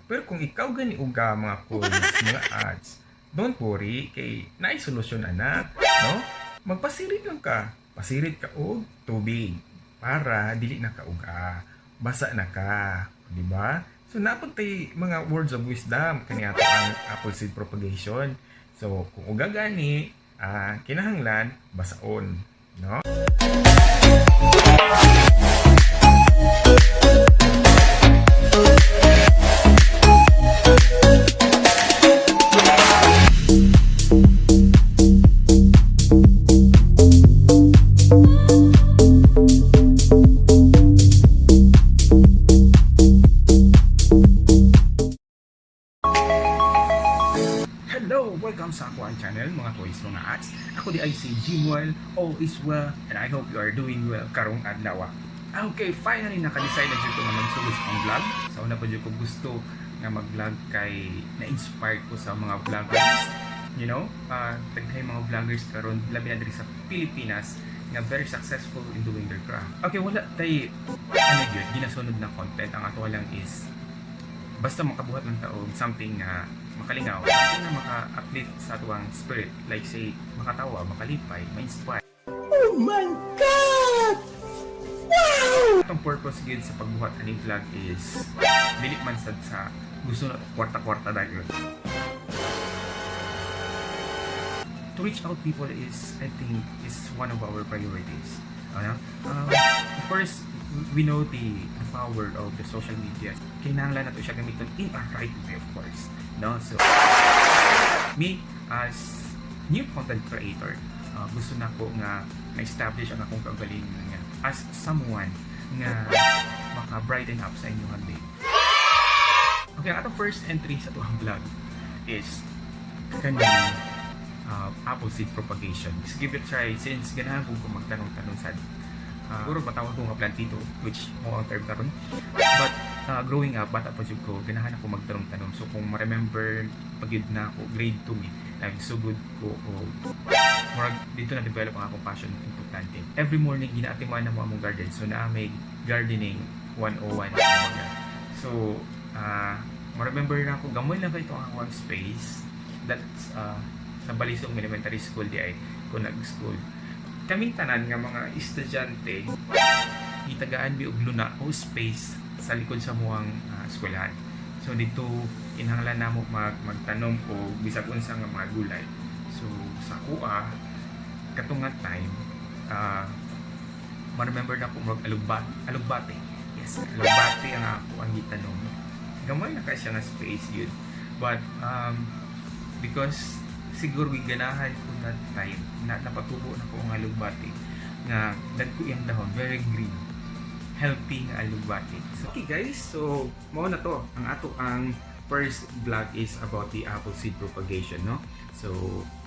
Pero kung ikaw gani uga, mga koys, mga ads, don't worry kay naay solusyon ana, no? Magpasirit lang ka. Pasirit ka og tubig para dili na ka uga. Basa na ka, di ba? So naa pod tay mga words of wisdom kani ato ang apple seed propagation. So kung uga gani, kinahanglan basaon, no? Hello! Welcome sa ako ang channel, mga koys, mga ats. Ako diay si Jimuel, all is well, and I hope you are doing well karong adlaw. Okay, finally naka-decide na jud ko nga magsugod sa akong vlog. Sa una pa jud ko gusto nga mag-vlog kay na-inspired ko sa mga vloggers. Daghay mga vloggers karon, labi na diri sa Pilipinas, nga very successful in doing their craft. Okay, wala tay ano gyud ginasunod na content. Ang ato lang is basta makabuhat ng tao something nga makalingaw, something na maka-uplift sa atuang spirit, like say, makatawa, makalipay, ma-inspire. Oh my God! Wow! Atong purpose gyud sa pagbuhat aning vlog is dili man sad sa gusto na kwarta-kwarta dayon. To reach out people is, I think, is one of our priorities. Ano? Of course, we know the power of the social media. Kinahanglan nato siya gamiton in a right way, of course. No? So, me, as new content creator, gusto na ko nga ma-establish ang akong kaugalingon nga as someone nga maka-brighten up sa inyong day. Okay, ang atong first entry sa tuang vlog is kaning apple seed propagation. Just give it a try since ganahan ko kung magtanong-tanong sa siguro matawag ko nga plantito, which mao ang term karon. But growing up, bata pa jud ko, ganahan ako magtanong-tanong. So kung ma-remember pa gyud na ako, grade 2 mi, nagsugod ko o murag dito na develop ang akong passion into planting. Every morning ginaatiman namo among garden. So naa may gardening 101 kumbaga. So ma-remember na ako, gamay lang kaayo ang akong space. That's sa Balisong Elementary School diay ko nag-school. Kaming tanan nga mga estudyante, gitagaan mi og luna o space sa likod sa muang eskwelahan. So dito kinahanglan namo magtanom o bisag unsa nga mga gulay. So sa kuha kato nga time, ma-remember na ko murag alugbate, alugbate. Yes, alugbate ang ako ang gitanom. Gamay na kay siya nga space yun. But because siguro giganahan ko that time na napatubo na ko ang alugbate nga dagko iyang dahon, very green, healthy nga alugbate. So, okay guys, so mao na to ang ato ang first vlog is about the apple seed propagation, no? So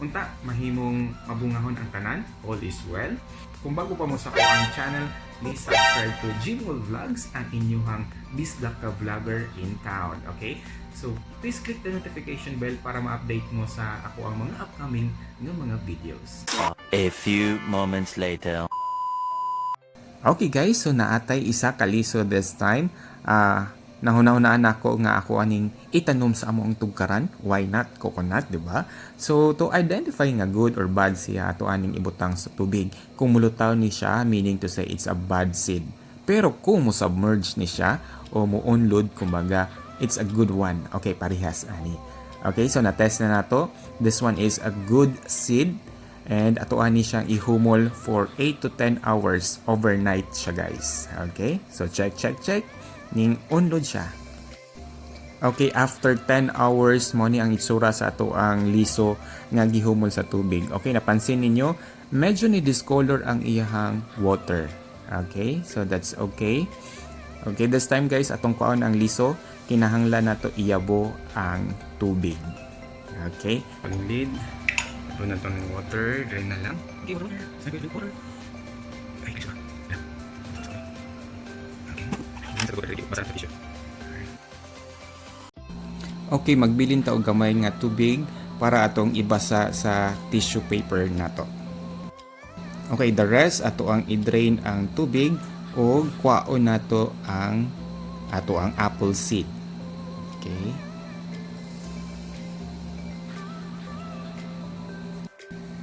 unta mahimong mabungahon ang tanan, all is well. Kung bago pa mo sa ko ang channel, please subscribe to Jimwell Vlogs, ang inyong bisdak ka vlogger in town, okay? So please click the notification bell para ma-update mo sa ako ang mga upcoming nga mga videos. A few moments later. Okay guys, so naatay isa kaliso this time. Nahuna-hunaan ako nga ako aning itanom sa among tugkaran. Why not coconut, di ba? So to identify nga good or bad siya, ato aning ibutang sa tubig. Kung mulutaw ni siya, meaning to say it's a bad seed. Pero kung mo submerge ni siya o mo unlod kumbaga, it's a good one. Okay, parehas ani. Okay, so na-test na nato. This one is a good seed. And ato ani siyang ihumol for 8 to 10 hours, overnight siya, guys. Okay? So check, check, check. Ning unlod siya. Okay, after 10 hours mao ni ang itsura sa ato ang liso nga gihumol sa tubig. Okay, napansin ninyo, medyo ni discolor ang iyahang water. Okay, so that's okay. Okay, this time guys, atong kuhaon ang liso, kinahanglan nato iyabo ang tubig. Okay? Ang lid, ito na itong water, drain na lang. Okay, water. Water. Ay, guys, okay. Basa na tissue. Okay, magbilin ta og gamay nga tubig para atong ibasa sa tissue paper nato. Okay, the rest ato ang i-drain ang tubig o kwaon nato ang ato ang apple seed. Okay.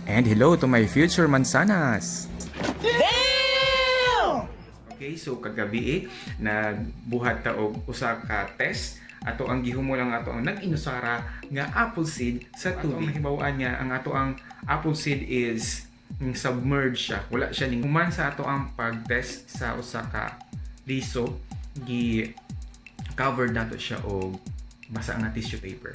And hello to my future mansanas! Okay, so kagabi eh, nagbuhat ta og usa ka test ato ang gihumol ang ato ang nag-inusara nga apple seed sa tubig. Ato ang mahibaw-an niya ang ato ang apple seed is submerged siya. Wala siya ning human sa ato ang pag-test sa usa ka liso, gi covered nato siya og basa nga tissue paper.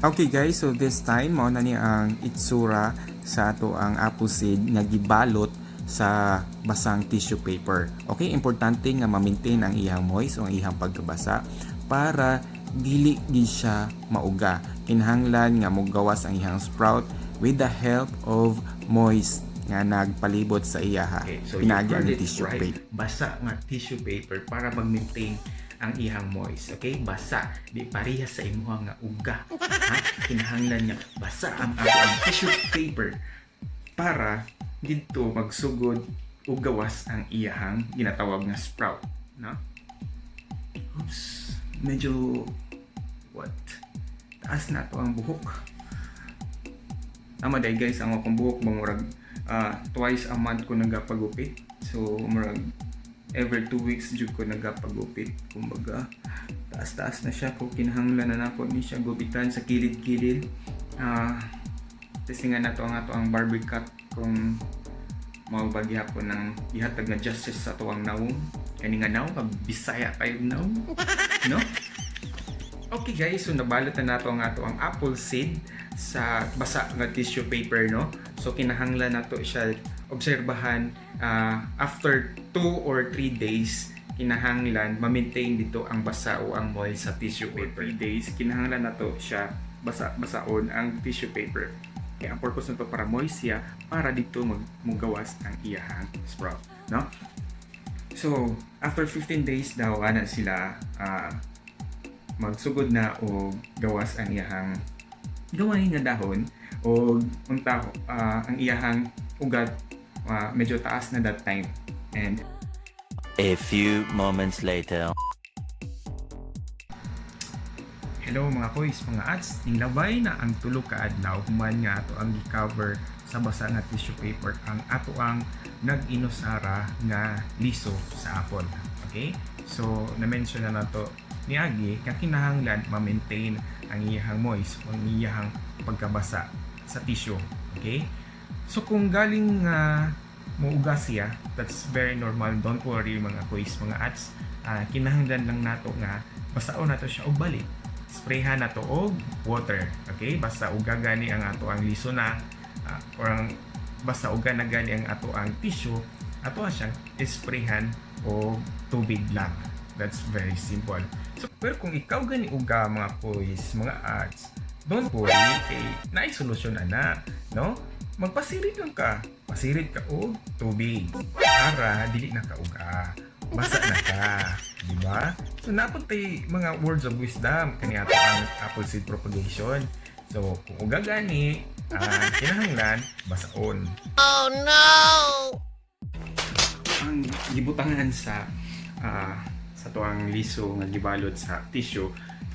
Okay guys, so this time mao na ni ang itsura sa ato ang apple seed nga gibalot sa basang tissue paper. Okay, importante nga ma-maintain ang iyang moist o ang iyang pagkabasa para dili gid siya mauga. Kinahanglan nga mogawas ang iyang sprout with the help of moist nga nagpalibot sa iyaha. Okay, so you Pinaagi heard ang it tissue right. paper. Basa nga tissue paper para mag-maintain ang iyang moist. Okay? Basa. Di parehas sa imuha nga uga. Ha? Kinahanglan nga basa ang ato ang tissue paper para didto magsugod og gawas ang iyahang ginatawag nga sprout. No? Oops. Medyo what? Taas na to ang buhok. Tama day guys, ang akong buhok murag twice a month ko nagapagupit. So murag every 2 weeks jud ko nagapagupit. Kumbaga, taas-taas na siya ko, kinahanglan na nako ni siya gupitan sa kilid-kilid. Testingan nato ang ato ang barber cut kung mao ba gihapon ng ihatag nga justice sa ato ang nawong. Kani nga nawong, Bisaya kayo nawong. No? Okay guys, so nabalot na nato ang ato ang apple seed sa basa nga tissue paper, no. So kinahanglan nato siya obserbahan after 2 or 3 days. Kinahanglan ma-maintain dito ang basa o ang moist sa tissue paper. 3 days kinahanglan nato siya basa basaon ang tissue paper. Kaya ang purpose nito para moist siya para dito mugawas ang iyahang sprout, no? So, after 15 days daw ana sila magsugod na og gawas ang iyahang gawain nga dahon o unta ang iyahang ugat medyo taas na that time and A few moments later. Hello mga koys, mga ads, ninglabay na ang tulo ka adlaw human nga ato ang gi-cover sa basa nga tissue paper ang ato ang nag-inusara nga liso sa apple. Okay? So, na-mention na nato niagi nga kinahanglan ma-maintain ang iyahang moist o ang iyahang pagkabasa sa tissue. Okay? So, kung galing nga muuga siya, that's very normal. Don't worry mga koys, mga ads. Kinahanglan lang nato nga basaon nato siya og balik, sprayhan nato og water. Okay? Basta uga gani ang ato ang liso na or ang basta uga na gani ang ato ang tissue, ato siyang isprayhan og tubig lang. That's very simple. So, pero kung ikaw gani uga mga koys, mga ads, don't worry kay naay solusyon ana, no? Magpasirid lang ka. Pasirid ka og tubig para dili na ka uga. Basa na ka, di ba? So napod tay mga words of wisdom kani ato ang apple seed propagation. So kung uga gani, kinahanglan basaon. Oh no! Ang gibutangan sa sa tuang liso nga gibalot sa tissue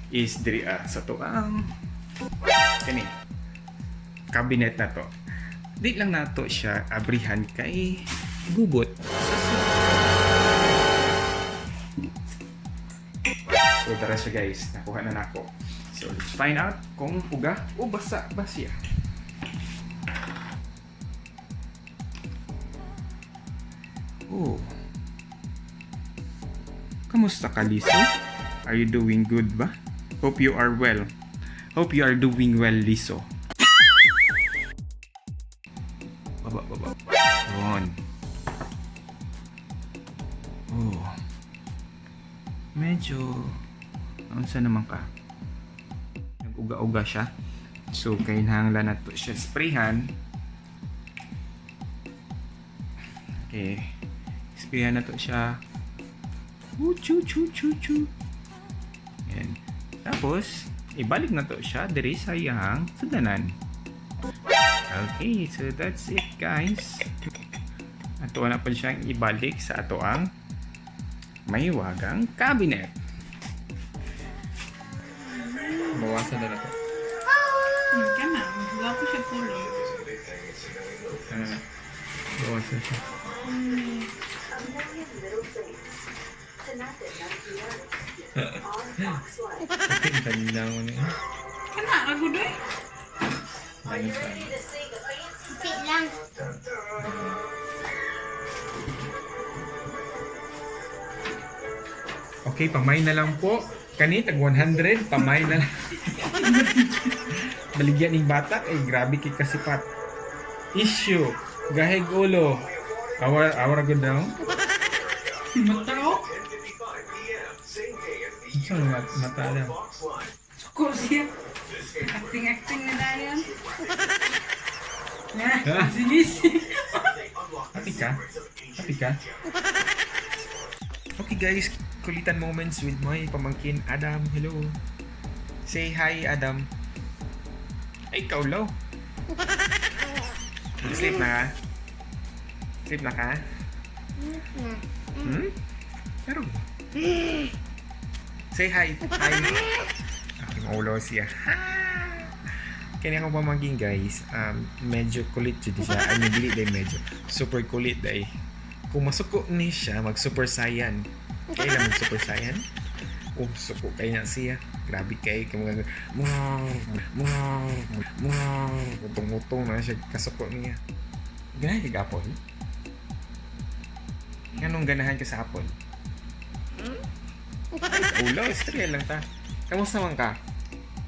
is diri sa tuang kani cabinet na to. Di lang nato siya abrihan kay gubot. So tara siya guys, nakuha na nako. So let's find out kung uga o basa ba siya. Oh. Kamusta ka, Liso? Are you doing good ba? Hope you are well. Hope you are doing well, Liso. Baba, baba. Yun. Oh. Medyo unsa naman ka? Nag-uga-uga siya. So, kailangan na to siya sprayhan. Okay. Sprayan na to siya. Chu chu chu chu. Yan. Tapos, ibalik na to siya diri sa iyang sudanan. Okay, so that's it guys. Ato na po siyang ibalik sa ato ang mahiwagang cabinet. Bawasan na na to. Kana, gwapo siya color. Ano na? Bawasan siya. Okay, ganda mo niya. Kana, agudoy. Minus one. Sit lang. Okay, pamay na lang po. Kani, tag 100, pamay na lang. Baligyan ng bata, ay grabe kay kasipat. Issue, gahig ulo. Awar, awar good now. Mata oh. Saan mata lang? Suko siya. Acting-acting na dayon. Na, sige, sige. Happy ka? Happy ka? Okay guys, kulitan moments with my pamangkin Adam. Hello. Say hi, Adam. Ay, ikaw law. Sleep na ka? Sleep na ka? Na. Hmm? Pero. Say hi. Hi. Aking ulo siya. Kaya akong pamangkin guys, medyo kulit jud siya. I mean, dili day medyo. Super kulit day. Kung masuko ni siya, mag super saiyan. Kaya mag super saiyan? Oh, suko kay na siya. Grabe kay kay mga utong-utong na siya kasuko niya. Ganahan kay apple? Anong ganahan ka sa apple? Ulo, istorya lang ta. Kamusta man ka?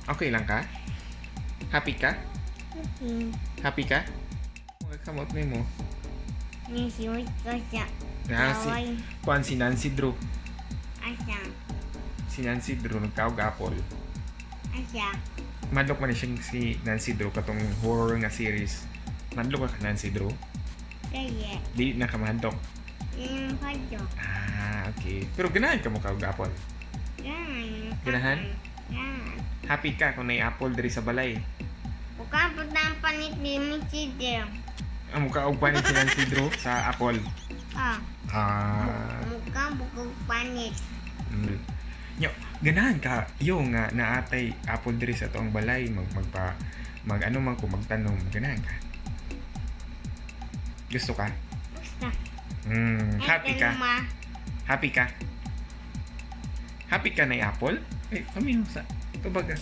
Okay lang ka? Happy ka? Happy ka? Mga kamot mo. Ni si siya. Na, si, kuan si Nancy Drew. Asa. Si Nancy Drew, nagkaog apple. Asa. Madlok man ni siya si Nancy Drew katong horror nga series. Madlok ka Nancy Drew? Kaya. Di na ka mahadlok. Yung kadyo. Ah, okay. Pero ganahan ka mo kaog apple. Ganahan. Ganahan? Ganahan. Happy ka kung may apple diri sa balay. Bukan po ang panit ni Michidel. Ang mukha og panit si Nancy Drew sa apple. Ah. Ah. Mukhang bukog panit. Yo, ganahan ka yo nga naatay apple diri sa atoang balay mag magpa mag ano man ko magtanom, ganahan ka. Gusto ka? Basta. Happy ka? Happy ka? Happy ka na apple? Eh, kami sa tubag ka.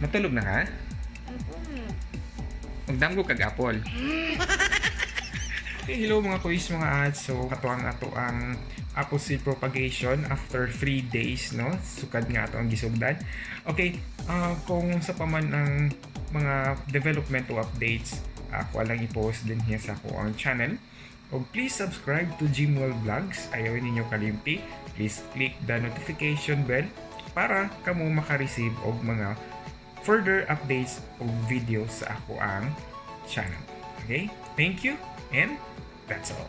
Matulog na ka? Magdamgo kag apple. Hey, hello mga kuys, mga ads. So, kato ang ato ang apple seed propagation after 3 days, no? Sukad nga ato ang gisugdan. Okay, kung sa paman ang mga development o updates, ako lang i-post din here sa ako ang channel. O please subscribe to Jimwell Vlogs. Ayaw ninyo kalimti. Please click the notification bell para kamo makareceive og mga further updates o videos sa ako ang channel. Okay? Thank you and that's all.